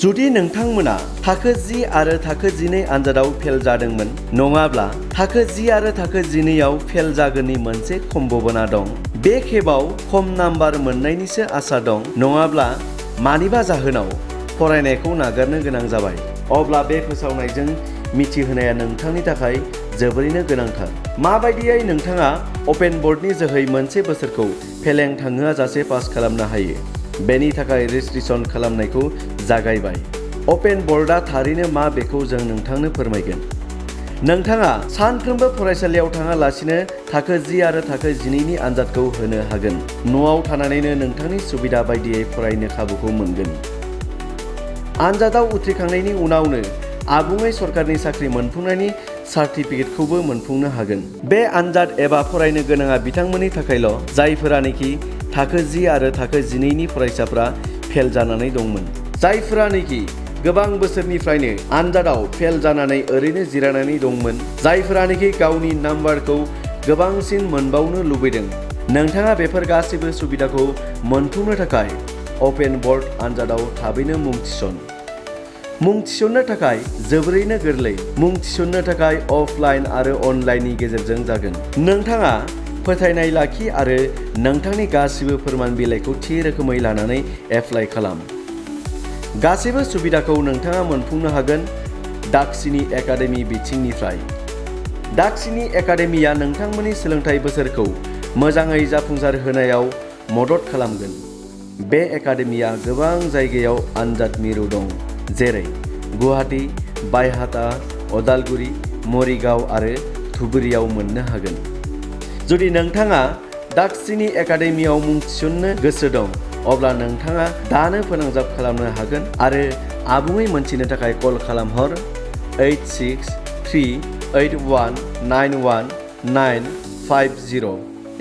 जुदि नोंथांमोना थाखो 10 आरो थाखो 12 आनजादाव फेल जादोंमोन नङाब्ला थाखो 10 आरो थाखो 12 आव फेल जागोननि मोनसे सम्भावना दं। बे खेबाव खम नाम्बार मोननायनिसो आसा दं नङाब्ला मानिबा जाहोनाव फरायनायखौ नागारनो गोनां जाबाय। अब्ला बे फोसावनायजों मिथिहोनाया नोंथांनि थाखाय जोबोरैनो गोनांथार। माबायदियै नोंथाङा अपेन बर्डनि जोहै मोनसे बोसोरखौ फेलें थांहोआजासे पास खालामनो हायो बेनि थाखाय रेजिस्ट्रेसन खालामनायखौ जागायबाय। अपेन बर्डआ थारैनो मा बेखौ जों नोंथांनो फोरमायगोन। नोंथाङा सानफ्रोमबो फरायसालियाव थाङालासिनो थाखो 10 आरो थाखो 12 नि आनजादखौ होनो हागोन। न'आव थानानैनो नोंथांनि सुबिदा बायदियै फरायनो खाबुखौ मोनगोन। आनजादाव उथ्रिखांनायनि उनावनो आबुङै सरकारनि साख्रि मोनफुंनायनि सार्टिफिकेटखौबो मोनफुंनो हागोन। बे आनजाद एबा फरायनो गोनाङा बिथांमोननि थाखायल' जायफोरानोखि थाखो 10 आरो थाखो 12 नि फरायसाफ्रा फेल जानानै दंमोन। जायफोरानोखि गोबां बोसोरनिफ्रायनो आनजादाव फेल जानानै ओरैनो जिरायनानै दंमोन। जायफोरानोखि गावनि नाम्बारखौ गोबांसिन मोनबावनो लुबैदों। नोंथाङा बेफोर गासैबो सुबिदाखौ मोनफुंनो थाखाय अपेन बर्ड आनजादाव थाबैनो मुं थिसन। मुं थिसननो थाखाय जोबोरैनो गोरलै। मुं थिसननो थाखाय अफलाइन आरो अनलाइननि गेजेरजों जागोन। नोंथाङा फोथायनाय लाखि आरो नोंथांनि गासिबो फोरमान बिलाइखौ थि रोखोमै लानानै एप्लाइ खालाम। गासैबो सुबिदाखौ नोंथाङा मोनफुंनो हागोन दाक्षिणी एकाडेमि बिथिंनिफ्राय। दाक्षिणी एकाडेमिया नोंथांमोननि सोलोंथाइ बोसोरखौ मोजाङै जाफुंसार होनायाव मदद खालामगोन। बे एकाडेमिया गोबां जायगायाव आनजाद मिरु दं जेरै गुवाहाटी, बायहाटा, अदालगुरि, मरिगाव आरो धुबुरीयाव मोननो हागोन। जुदि नोंथाङा दाक्षिणी एकाडेमियाव मुं थिसननो गोसो दं अब्ला नोंथाङा दानो फोनांजाब खालामनो हागोन आरो आबुङै मोनथिनो थाखाय कल खालामहर 8638191950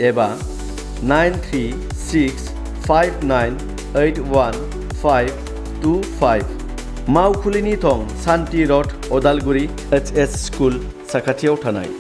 एबा 9365981525। मावखुलिनि थं सान्ति रड, अदालगुरि HS स्कुल साखाथियाव थानाय।